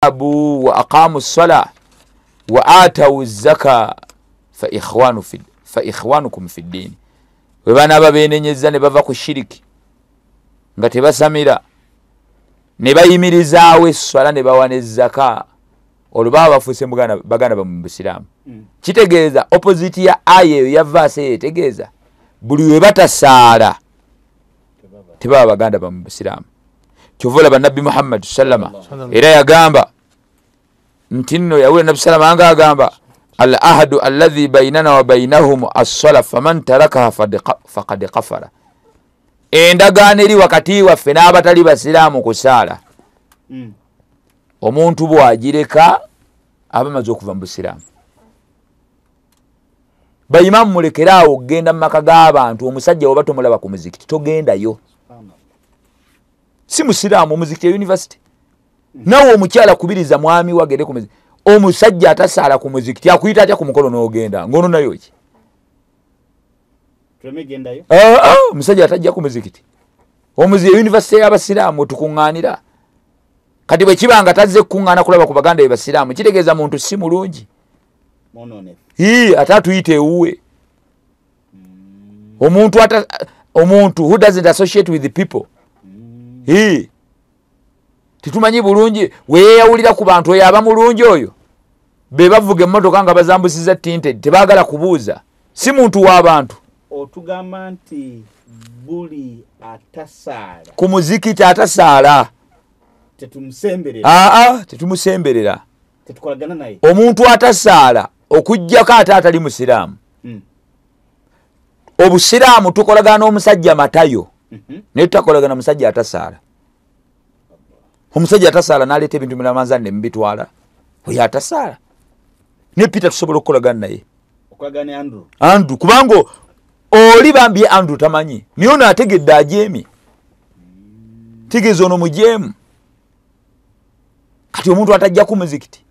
Tabu wa aqamu ssala wa atawu zaka fa ikhwanukum fi ddini. Bwe banaaba beenenyezza ne bava ku shiriki nga tebasamira ne bayimirizaawo esswala ne bawa ne zaka, olwo baba bafuuse baganda bammwe mu busiraamu. Kitegeeza opposite ya aya eyo ya verse eyo etegeeza buli we batasaala tebaba baganda bammwe mu busiraamu. Kyova olaba Nabbi Muhammad sallama era yagamba nti nno yawulira Nabbi sallama nga agamba al ahadu alladhi bainana wa bainahum as-sala faman tarakaha faqad kafara. Endagaano eri wakati waffe n'abatali basiraamu kusaala. Omuntu bw'agireka aba amaze okuva mu busiraamu. Bayimamu mulekeraawo okugenda mu maka g'abantu, omusajja oba tomulaba ku muzikiti togendayo. Si musiraamu, omuzikiti e university. Nawe omukyala kubiriza mwami wagende ku muzikiti. Omusajja atasaala ku muzikiti akuyita atya ku mukolo n'ogenda ng'ono nayo ki? Omusajja atajja ku muzikiti. Omuzi e university y'abasiraamu tukuŋŋaanira. Kati bwe kiba nga tazze kuŋŋaana kulaba ku baganda be basiraamu, kitegeeza muntu si mulungi. Ate atuyita ewuwe. Omuntu who doesn't associate with the people. Tetumanyi bulungi weeyawulira ku bantu oyo aba mulungi oyo. Be bavuga emmotoka nga bazambusiza tinted, tebaagala kubuuza. Si muntu w'abantu. Otugamba nti buli atasaala ku muzikiti atasaala tetumusemberera. Tetumusemberera. Tetukolagana naye. Omuntu atasaala okuggyako ate atali musiraamu. Obusiraamu tukolagana n'omusajja Matayo. Naye tutakolagana musajja atasaala. Omusajja atasaala n'aleeta ebintu mulamanzani ne mubitwala. Oyo atasaala. Ne Peter tusobola okukolagana naye. Okolagana Andrew. Andrew kubanga oli bambi Andrew tamanyi. Naye ono ategedde ajeemi. Tegeeza ono mujeemu. Kati omuntu atajja ku muzikiti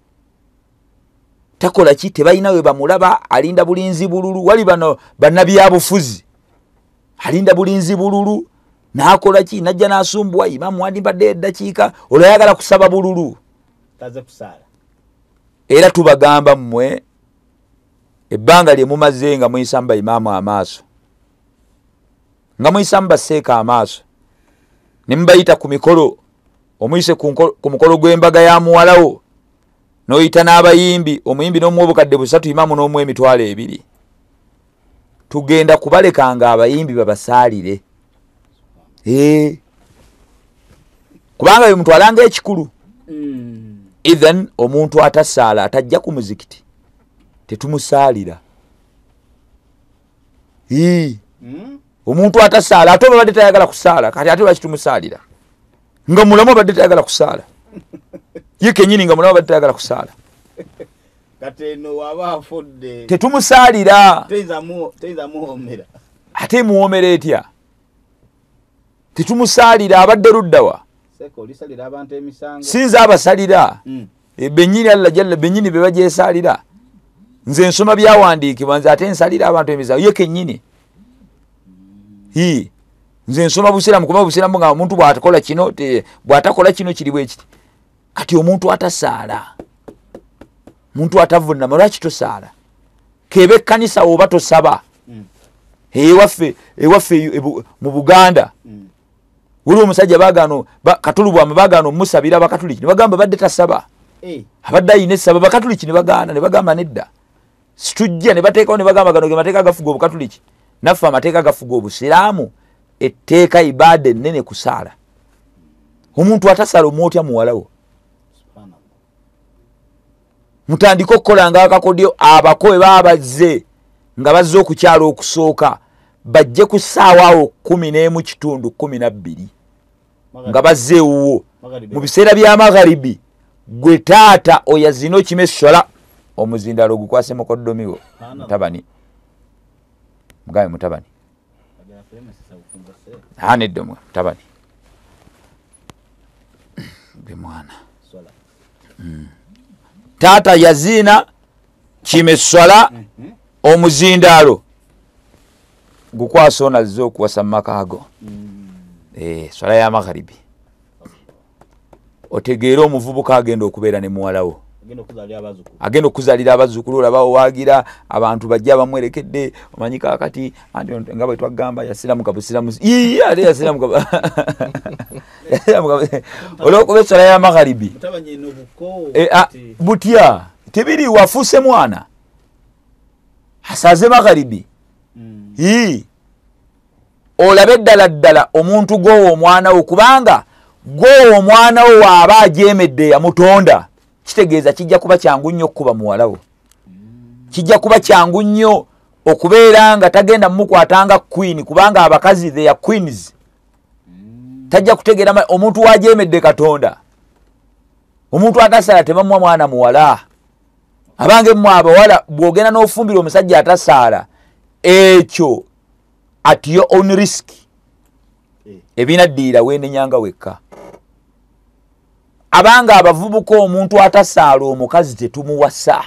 takola ki, tebalina we bamulaba, alinda bulinzi bululu. Wali bano bannabyabufuzi alinda bulinzi bululu n'akola ki, najja n'asumbuwa imamu wandimbadde eddakiika olwo ayagala kusaba bululu. Taze kusaala. Era tubagamba mmwe ebbanga lye mumaze nga muyisamba imaamu amaaso, nga muyisamba seeka amaaso, ne mubayita ku mikolo, omuyise ku mukolo gw'embaga ya muwalawo n'oyita n'abayimbi, omuyimbi n'omuwa obukadde 3, imaamu n'omuwa 20,000. Tugenda kubalekanga abayimbi babasaalire. Kubanga bwe mutwalanga ekikulu. Ithan omuntu atasaala atajja ku muzikiti tetumusaalira. Omuntu atasaala ate obadde tayagala kusaala, kati ate lwaki tumusaalira? Nga mulamu obadde tayagala kusaala. Ye kennyini nga mulamu obadde tayagala kusaala. Kati eno waba afudde tetumusaalira. Teyinza muwoomera. Ate muwoomera etya? Tetumusaalira, abadde luddawa? Seko olisalira abantu emisango. Sinza abasalira. Bennyini Allah jalla bennyini be bagyesaalira. Nze nsoma byawandiikibwa, nze ate nsalira abantu emisango. Ye kennyini. Nze nsoma busiraamu, kuba busiraamu nga omuntu bw'atakola kino, bw'atakola kino kiri bwe kiti. Kati omuntu atasaala, omuntu atavunnama, lwaki tosaala? Kebe ekkanisa oba tosaba. Ewaffe mu Buganda waliwo omusajja baagaano Katulubwama baagaana omusabira Abakatuliki ne bagamba badde tasaba. Abadde ayina essaba, Abakatuliki ne bagaana ne bagamba nedda. Situjja ne bateekawo ne bagamba gano ge mateeka agafuga Obukatuliki. Naffe amateeka agafuga Obusiraamu, etteeka ibaada ennene kusaala. Omuntu atasaala omwotya muwalawo. Mutandike okukolanga akakodyo, abako bwe baba bazze nga bazze okukyala okusooka bajje ku ssaawa awo 11:15 12 nga bazze ewuwo. Mu biseera bya magharibi gwe taata oyazina okima esswala, omuzindaalo gukwase mukoddomiwo mutabani. Mugambe mutabani. Nedda mwe mutabani. Gwe mwana. Taata yazina kima esswala, omuzindaalo gukwasa ono azze okuwasa mu maka ago. Swala ya magharibi. Otegeere omuvubuka agenda okubeera ne muwalawo, agenda okuzaalira abazzukulu. Olaba owagira abantu bajja bamwerekedde, omanyi kaakati anti nga bwe twagamba yasiramuka busiramu, ii ate yasiramuka olwokuba esswala ya magharibi butya tebiri, wafuuse mwana asaze magharibi. Ii olabe ddala ddala omuntu gwowa omwana wo, kubanga gwowa omwana wo waaba ajeemedde yamutonda, kitegeeza kijja kuba kyangu nnyo okukuba muwala wo, kijja kuba kyangu nnyo okubeera nga tagenda mumukwatanga queen, kubanga abakazi they are queens. Tajja kutegeera omuntu wajeemedde Katonda. Omuntu atasaala tebamuwa mwana muwala. Abange mmwe abawala, bw'ogenda n'ofumbira omusajja atasaala, ekyo at your own risk, ebinaddiira weenenyanga wekka. Abanga abavubuka, omuntu atasaala omukazi tetumuwasa.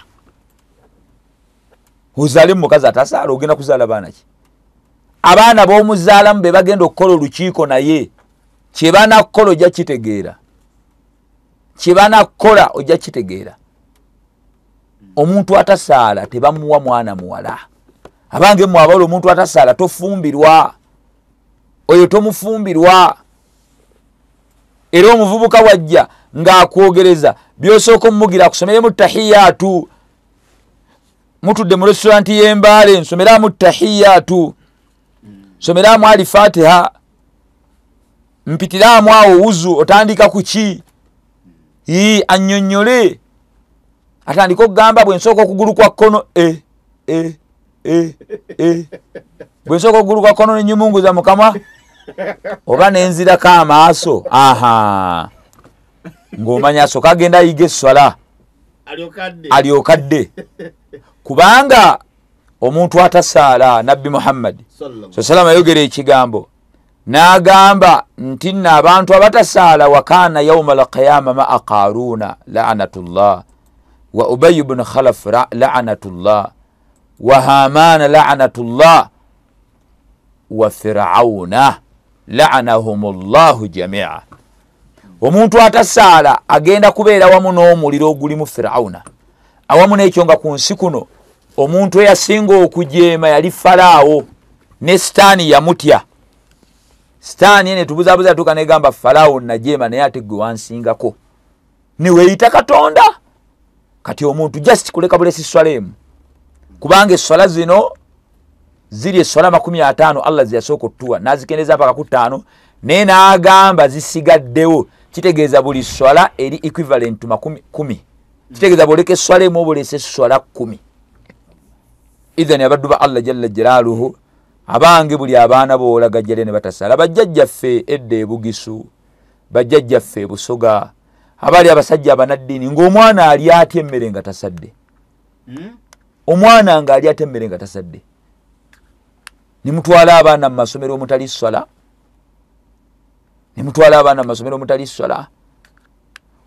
Ozaale mukazi atasaala, ogenda kuzaala baana ki? Abaana b'omuzaalamu be bagenda okukola olukiiko, naye kyebanakukola ojja kitegeera, kyebanakukola ojja kitegeera. Omuntu atasaala tebamuwa mwana muwala. Abange mmwe abawala, omuntu atasaala tofumbirwa, oyo tomufumbirwa. Era omuvubuka wajja ng'akwogereza, byosooka omumugira akusomeremu tahiyaatu. Mutudde mu restaurant y'Embaale, nsomeramu tahiyaatu, nsomeramu Alifatiha, mpitiramu awo wuzu, otandika ku ki? Ii annyonnyole, atandika okugamba bwe nsooka okugulu kwa kkono e e e e, bwe nsooka okugulu kwa kkono nenyumunguza mukamwa oba nenzirako amaaso, aha ng'omanya asooka agenda ayiga esswala alyokadde. Kubanga omuntu atasaala, Nabbi Muhammadi salama ayogera ekigambo n'agamba nti nno abantu abatasaala, wakana yauma alqiyama maa Qaruna laanatullah, wa Ubayi bnu Khalaf laanatullah, wa Hamana laanatullah, wa Firauna laanahum llahu jamia. Omuntu atasaala agenda kubeera wamu n'omuliro ogulimu Firauna awamu n'ekyo. Nga ku nsi kuno omuntu eyasinga okujeema yali Falaawo, ne Sitaani yamutya. Sitaani netubuzabuza tuuka negamba Falaawo najeema, naye ate gwe wansingako neweeyita Katonda. Kati omuntu just kuleka bulesi swala emu, kubanga esswala zino ziri esswala 50 Allah zeyasooka otuwa nazikendeza paka ku 5, naye n'agamba zisigaddewo. Kitegeeza buli swala eri equivalent to 10. Kitegeeza bwoleka esswala emu oba olese esswala 10. Idhan abaddu ba Allah jalla jalaaluhu, abange buli abaana boolagajjale ne batasaala, bajjajjaffe edda Ebugisu, bajjajjaffe Ebusoga, abali abasajja abanaddiini, ng'omwana ali atya emmere nga tasadde? Omwana ng'ali atya emmere nga tasadde? Nemutwala abaana mu masomero omutali swala, nemutwala abaana mu masomero omutali swala.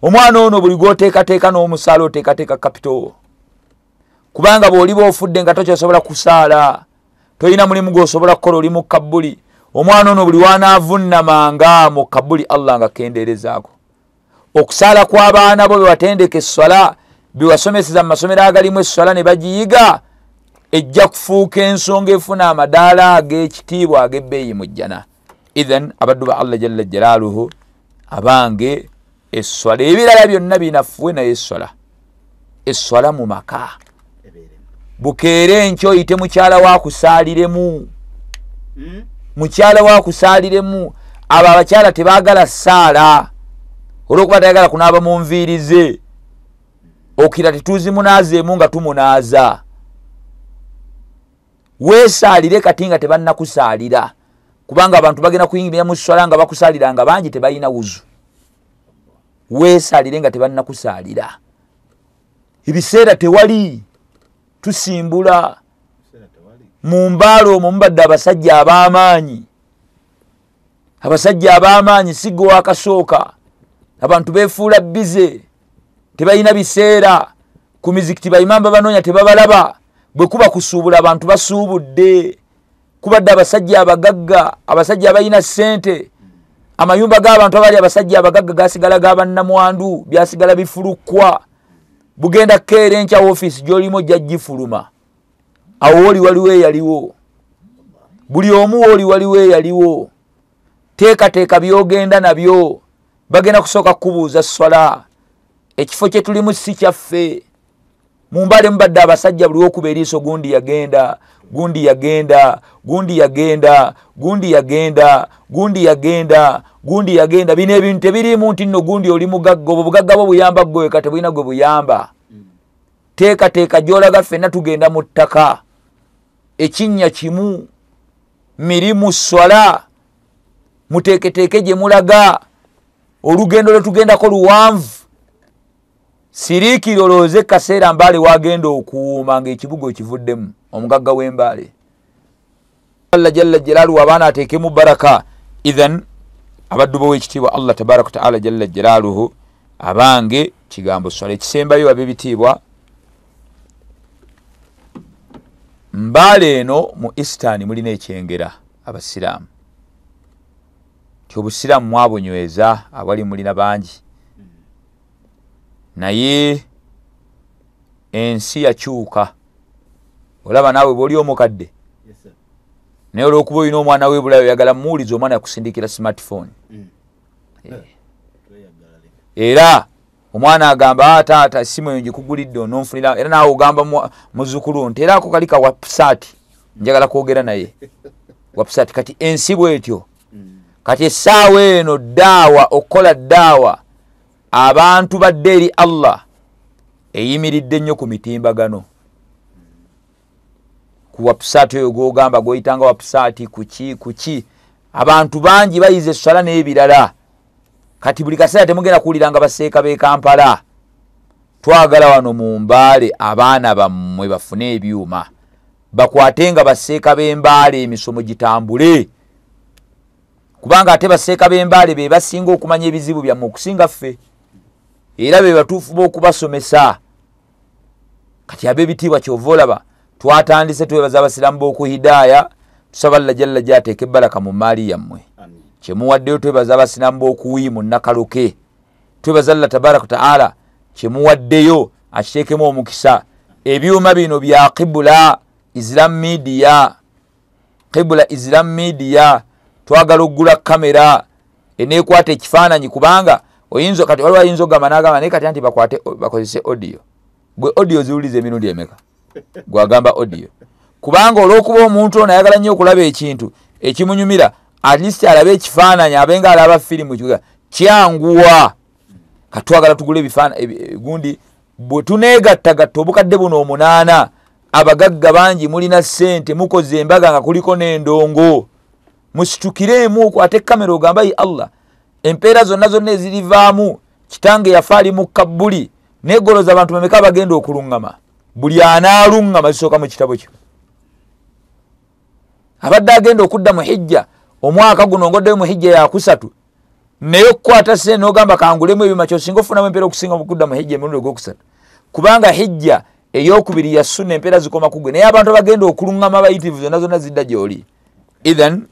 Omwana ono buli gwoteekateeka n'omusaala oteekateeka kapito, kubanga bw'oliba ofudde nga tokyasobola kusaala, tolina mulimu gw'osobola kukola, oli mu kabbuli. Omwana ono buli wanaavunamanga mu kabbuli, Allah nga kendeerezaako okusaala kw'abaana bo bewatendeka esswala, bewasomeseza mu masomero agalimu esswala ne bagiyiga, ejja kufuuka ensonga efuna amadaala ag'ekitiibwa ag'ebbeeyi mu jjana. Ithan abaddu ba Allah jalla jalaaluhu, abange esswala, ebirala byonna binafuwe, naye esswala, esswala mu maka. Bukeere enkyo oyite mukyala wakusaaliremu, mukyala wakusaaliremu. Abo abakyala tebaagala saala olwokuba tayagala kunaaba mu nviiri ze, okira tetuzimunaazeemu nga tumunaaza. Weesaalire kati nga tebannakusaalira, kubanga abantu bagenda kuyingira mu swala nga bakusaalira nga bangi tebalina wuzu. Weesaalire nga tebannakusaalira. Ebiseera tewali, tusimbula mu mbaalo omwo mubadde abasajja ab'amaanyi, abasajja ab'amaanyi sigwe wakasooka. Abantu beefuula bize, tebalina biseera. Ku mizikiti bayimamba banoonya tebabalaba. Bwe kuba kusuubula abantu basuubudde. Kubadde abasajja abagagga, abasajja abalina ssente, Amayumba g'abantu abali abasajja abagagga gasigala g'abannamwandu, byasigala bifulukwa. Bugenda keera enkya ofiisi gy'olimu ojja gifuluma. Awo oli waliwo eyaliwo, buli omu oli waliwo eyaliwo. Teekateeka by'ogenda nabyo. Bagenda kusooka kukubuuza swala. Ekifo kye tulimu si kyaffe. Mu Mbale mubadde abasajja buli wokuba eriiso gundi yagenda, gundi yagenda, gundi yagenda, gundi yagenda, gundi yagenda, gundi yagenda. Bino ebintu tebiriimu nti nno gundi oli mugagga, obwo bugagga bwo buyamba ggwe wekka, tebulina gwe buyamba. Teekateeka gy'olaga ffenna tugenda mu ttaka. Ekinnya kimu, mirimu swala, muteeketeeke gye mulaga. Olugendo lwe tugendako luwanvu. Siriikiri olowooze kaseera Mbale wagenda okuwuuma ng'ekibuga okivuddemu, omugagga w'Embaale. Allah jalla jalaaluhu abaana ateekemu baraka. Idhan abaddu b'owekitiibwa Allah tabaraka wataala jalla jalaaluhu, abange kigambo swala ekisembayo ab'ebitiibwa. Mbale eno mu Eastern mulina ekyengera abasiraamu, ti obusiraamu mwabunyweza, awali mulina bangi, naye ensi yakyuka. Olaba naawe bw'oli omukadde, naye olw'okuba olina omwana w'ebulayo oyagala mmuwulize, omwana yakusindikira smartphone. Era omwana agamba taata essimu eyo ngikugulidde ononfunira, era naawe ogamba muzzukulu nti era ako kali ka WhatsApp, njagala kwogera naye WhatsApp. Kati ensi bw'etyo. Kati essaawa eno ddaawa, okukola ddaawa abantu badde eri Allah eyimiridde nnyo ku mitimbagano. Ku WhatsApp oyo gw'ogamba gw'oyitanga WhatsApp kuki kuki, abantu bangi bayize esswala n'ebirala. Kati buli kaseera temugenda kuwuliranga baseeka b'e Kampala. Twagala wano mu Mbale abaana bammwe bafune ebyuma, bakwate nga baseeka b'Embaale emisomo gitambule, kubanga ate baseeka b'Embaale be basinga okumanya ebizibu byammwe okusinga ffe, era be batuufu b'okubasomesa. Kati ab'ebitiibwa kyova olaba twatandise, twebaza abasiraamu b'oku Hidaaya, tusaba Allah jalla gy'ateeka ebbaraka mu maali yammwe kyemuwaddeyo. Twebaza abasiraamu b'okuwi mu Nakaloke, twebaza Allah tabaraka wataala kyemuwaddeyo akiteekemu omukisa. Ebyuma bino bya Qibula Islam Media, Qibula Islam Media. Twagala okugula kamera eneekwata ekifaananyi, kubanga oyinza kati waliwo ayinza okugamba n'agamba naye kati anti bakwate bakozese audio. Gwe audio ziwuliza emirundi emeka? Gwagamba audio, kubanga olw'okuba omuntu ono ayagala nnyo okulaba ekintu ekimunyumira, at least alabe ekifaananyi abe nga alaba firimu kyanguwa. Katwagala tugule ebifaananyi gundi bwe tuneegattagatta obukadde buno 8. Abagagga bangi mulina ssente, mukoze embaga nga kuliko n'endongo, musitukiremu okwate kamera ogamba yi Allah empeera zonna zonna ezirivaamu. Kitange yafa ali mu kabbuli, neegoloza abantu bameka bagenda okuluŋŋama. Buli anaaluŋŋama zisooka mu kitabo kyo. Abadde agenda okudda mu hijja omwaka guno, ngoddeyo mu hijja yakusatu, naye okukwata ssente n'ogamba kangulemu ebyuma, kyosinga ofunamu empeera okusinga okudda mu hijja emirundi ogwokusatu, kubanga hijja eyokubiri ya sunna, empeera zikoma ku gwe. Naye abantu abagenda okuluŋŋama abayitirivu zonna zonna zidda gy'oli. Idhan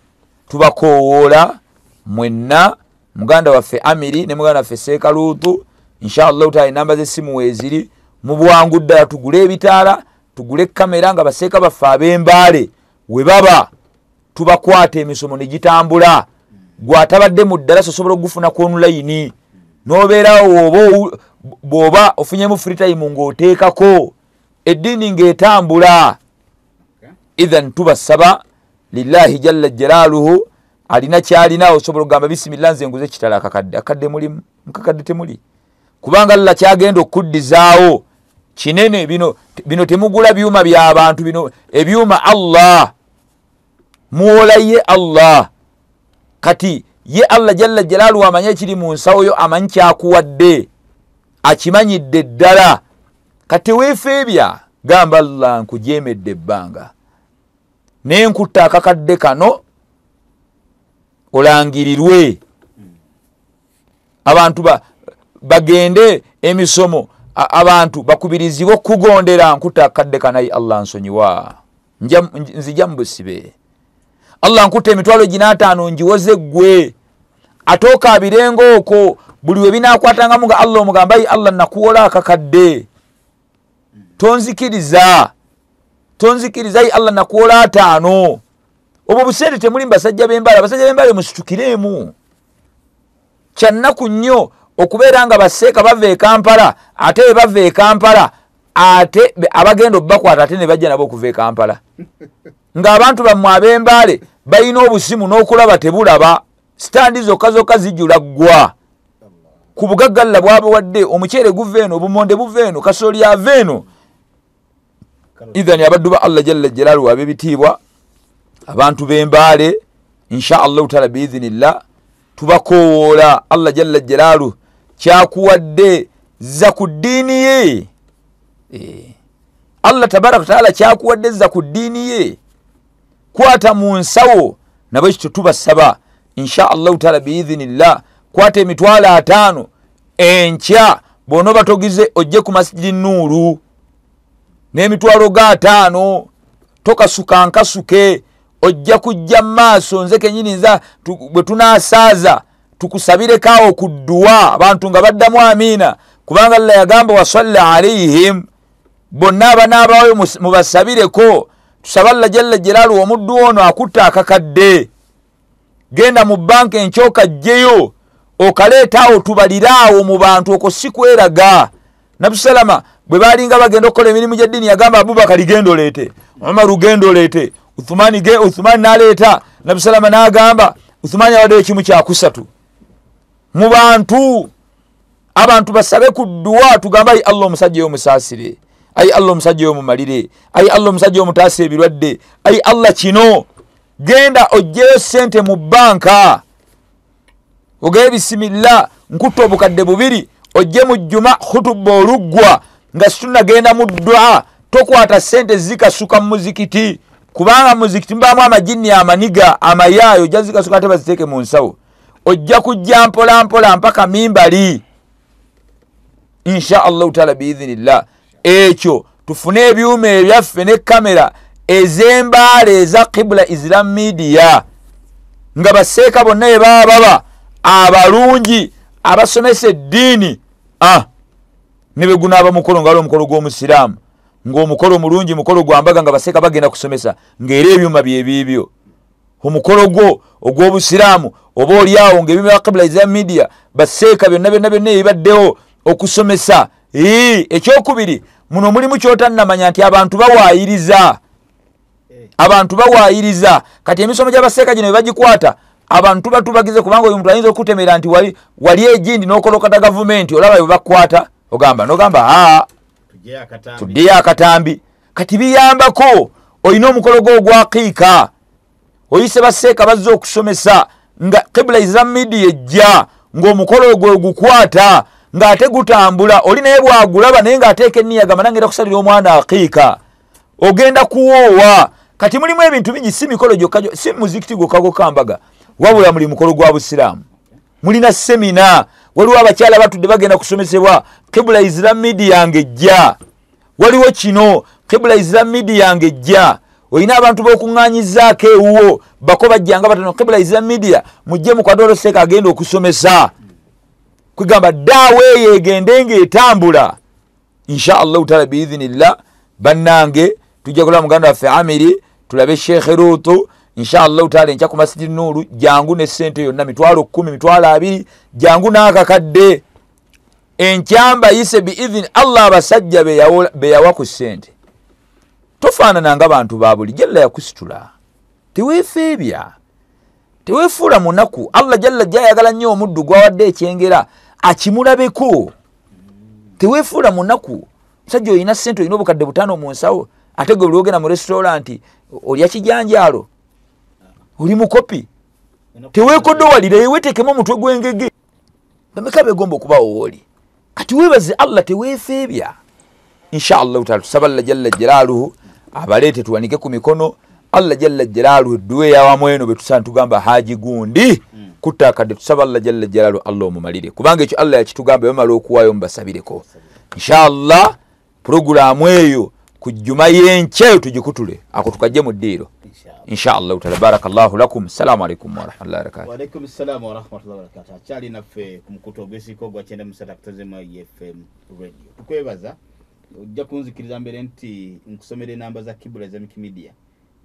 tubakoowoola mwenna, muganda waffe Amiri ne muganda waffe Seeka Luutu, inshallah taala enamba z'essimu weeziri, mu bwangu ddala tugule ebitaala, tugule kamera nga baseeka baffe ab'Embaale we baba tubakwata emisomo ne gitambula. Gwatabadde mu ddala osobola okugufuna ku online n'obeerawo, bw'oba ofunyemu free time ng'oteekako eddiini ng'etambula. Idhan tubasaba lillahi jalla jalaaluhu, alina kyalina osobola okugamba bisimillah nze nguze ekitala akakadde, akadde mulimu mukakadde temuli, kubanga Allah kyagenda okuddizaawo kinene. Bino temugula byuma by'abantu, bino ebyuma Allah muwola ye Allah. Kati ye Allah jalla jalaaluhu amanyi ekiri mu nsawo yo, amanyi kyakuwadde, akimanyidde ddala. Kati weefeebya, gamba Allah nkujeemedde ebbanga naye nkutta akakadde kano olangirirwe, abantu bagende emisomo, abantu bakubirizibwe okugondera. Nkutta akakadde kano ayi Allah nsonyiwa, nzija mu busibe. Allah nkutta emitwalo 5 ngiwoze ggwe. Ate okaabirenga okwo buli we binakwatangamu nga Allah omugamba, ayi Allah nakuwola akakadde, tonzikiriza, tonzikiriza, ayi Allah nakuwola 5. Obwo busente temuli basajja b'Embale. Abasajja b'Embale musitukiremu. Kyannaku nnyo okubeera nga baseeka bava e Kampala, ate bwe bava e Kampala ate abagenda obbakwata ate ne bajja nabo okuva e Kampala, ng'abantu bammwe ab'Embale balina obusimu n'okulaba tebulaba, sitandi zokka zokka zijjula ggwa ku bugagga Allah bw'abawadde. Omuceere guva eno, obumonde buva eno, kasooli ava eno. Idhani abaddu ba Allah jalla jalaaluhu ab'ebitiibwa, abantu b'Embale, insha Allahu taala biidhinillah tubakoowoola. Allah jalla jalaaluhu kyakuwadde zza ku ddiini ye. Allah tabaraka taala kyakuwadde zza ku ddiini ye, kwata mu nsawo. Nabwe kityo tubasaba insha Allahu taala biidhinillah, kwata emitwalo 5 enkya bw'onooba togize ojje ku Masjidi Nuuru n'emitwalo ga 5, tokasuka nkasuke, ojja kujja maaso. Nze kennyini nza bwe tunaasaaza tukusabireko awo ku dduwa, abantu nga baddamu amiina, kubanga Allah yagamba wasalli alaihim, bonna abanaabayo mubasabireko. Tusaba Allah jalla jalaaluhu omuddu ono akutta akakadde, genda mu banka enkya okajjeyo okaleeta awo tubalire awo mu bantu, okwo si kweraga. Nabbi Salama bwe baalinga bagenda okukola emirimu gy'eddiini yagamba Abubakari genda oleete, Umaru genda oleete, Uthumani n'aleeta. Nabbi Salama n'agamba Uthumani awaddeyo ekimu kyakusatu mu bantu. Abantu basabe ku dduwa, tugambe ayi Allah omusajja oyo omusaasire, ayi Allah omusajja oyo omumalire, ayi Allah omusajja oyo omutaase ebirwadde, ayi Allah kino. Genda oggyeyo ssente mu banka, ogaye bisimillah, nkutta obukadde 2, ojje mu jjuma khutuba oluggwa nga situnagenda mu ddua. Tokwata ssente zikasuka mu muzikiti, kubanga muzikiti mubaamu amajinni amaniga amayaayo, ojja zikasuka ate baziteeke mu nsawo. Ojja kujja mpola mpola mpaka mimbali insha Allahu taala biidhinillah. Ekyo tufune ebyuma ebyaffe ne kamera ez'Embaale eza Qibla Islam Media, nga baseeka bonna bye baba baba abalungi abasomesa eddiini. Ne bwe gunaaba mukolo nga waliwo omukolo gw'omusiraamu, ng'omukolo mulungi, mukolo gwa mbaga, nga baseeka bagenda kusomesa, ng'era ebyuma bye biibyo. Omukolo gwo ogw'obusiraamu oba oli awo ng'ebyuma bya Qibla Islam Media baseeka byonna byonna byonna ebibaddewo okusomesa. Ekyokubiri, muno mulimu ky'otannamanya nti abantu bawaayiriza, abantu bawaayiriza. Kati emisomo gy'abaseeka gino bwe bagikwata abantu batubagize, kubanga oyo omuntu ayinza okutemera nti wali egindi n'okolokata gavumenti, olaba bwe bakwata ogamba n'ogamba tuddeyo akatambi. Kati biyambako, olina omukolo gwo ogw'akiika, oyise baseeka bazze okusomesa nga Qibla Islam Media ejja, ng'omukolo ogwo ogukwata ng'ate gutambula, oli naye bw'agulaba naye ng'ateeka enniya agamba nange ngenda kusalira omwana aqiika, ogenda kuwoowa. Kati mulimu ebintu bingi, si mikolo gyokka, si muzikiti gwokka gwokka mbaga, wabula muli mukolo gwa busiraamu, mulina semina, waliwo abakyala batudde bagenda kusomesebwa, Qibla Islam Media ng'ejja, waliwo kino Qibla Islam Media ng'ejja, olina abantu b'okuŋŋaanyizaako ewuwo bako bajjanga batono, Qibla Islam Media mujje mukwate seeka agenda okusomesa. Kwegamba daawa eyo egende ng'etambula insha Allahu taala biidhinillah. Bannange tujja kulaba muganda waffe Amiri, tulabe Sheikh Rutu insha Allahu taala enkya ku Masjidi Nuuru. Jangu ne ssente yonna, mitwalo 10, mitwalo 20, jangu n'akakadde enkyamba yise biidhini Allah. Abasajja be yawa ku ssente, tofaanana nga bantu ba bulijjo. Allah yakusitula, teweefeebya, teweefuula munaku. Allah jalla jayagala nnyo omuddu gwawadde ekyengera akimulabeko. Teweefuula munaku. Musajja olina ssente, olina obukadde 5 mu nsawo, ate gwe buli ogenda mu restaurant olya kijanjaalo, oli mukopi, teweekodowalira, weeteekemu omutwe gw'engege. Bameka beegomba okubawo wooli? Kati weebaze Allah, teweefeebya. Insha Allahu taala tusaba Allah jalla jalaaluhu abaleete tuwanike ku mikono. Allah jalla jalaaluhu edduwa eyawamu eno bwe tusaana tugamba Haji gundi kutta akadde, tusaba Allah jalla jalaaluhu Allah omumalire, kubanga ekyo Allah yakitugamba bamala okuwaayo mubasabireko. Insha Allah puroguraamu eyo Ku jjuma y'enkya tugikutule ako tukajje mu ddiiro inshallah taala. Barakallahu lakum. Assalamu alaikum warahmatullahi wabarakatuh. Wa alaikum assalam warahmatullahi wabarakatuh. Akyali naffe ku mukutu ogw'esiko gwa 93 FM radio. Tukwebaza ojja kunzikiriza mbere nti nkusomera enamba za Kibula Islamic Media.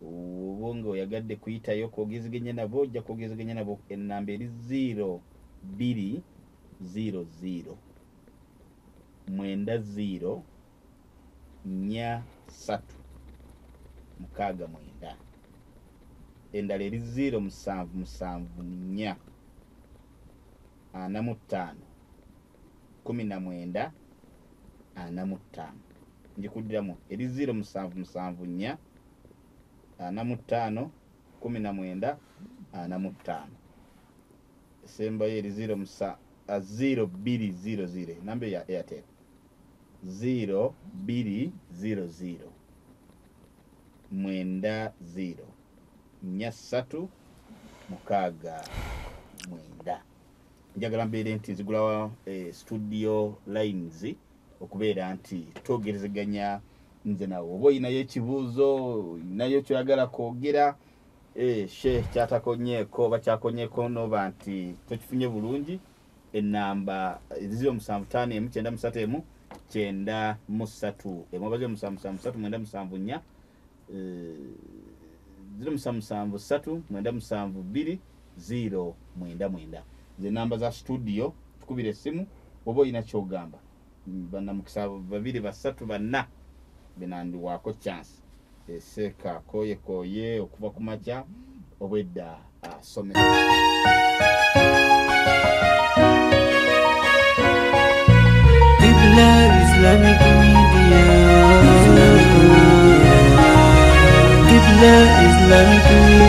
Oba nga oyagadde kuyitayo kwogezeganya nabo, ojja kwogezeganya nabo. Enamba eri 0200 90 4 3 6 9. Endala eri 0 7 7 4 45 19 45. Njikuddiramu eri 0 7 7 4 45 19 45. Esembayo eri 0 200, namba ya Airtel 0200 90 4 3 6 9. Njagala mbeere nti nzigulawo studio lines okubeera nti twogerezeganya nze nawe. Oba oyinayo ekibuuzo, oyinayo kyoyagala kwogera, Sheikh kyatakonyeeko oba kyakonyeeko noba nti tokifunye bulungi, enamba 075 931 93 oba 077 3 974 077 3 972 099. Ze namba za studio, tukubire essimu oba oyina kyogamba. Bannamukisa 2 3 4 benandiwaako chance. Seeka koye koye okuva ku makya obwedda asomera. Qibla Islamic Media. Qibla Islamic Media.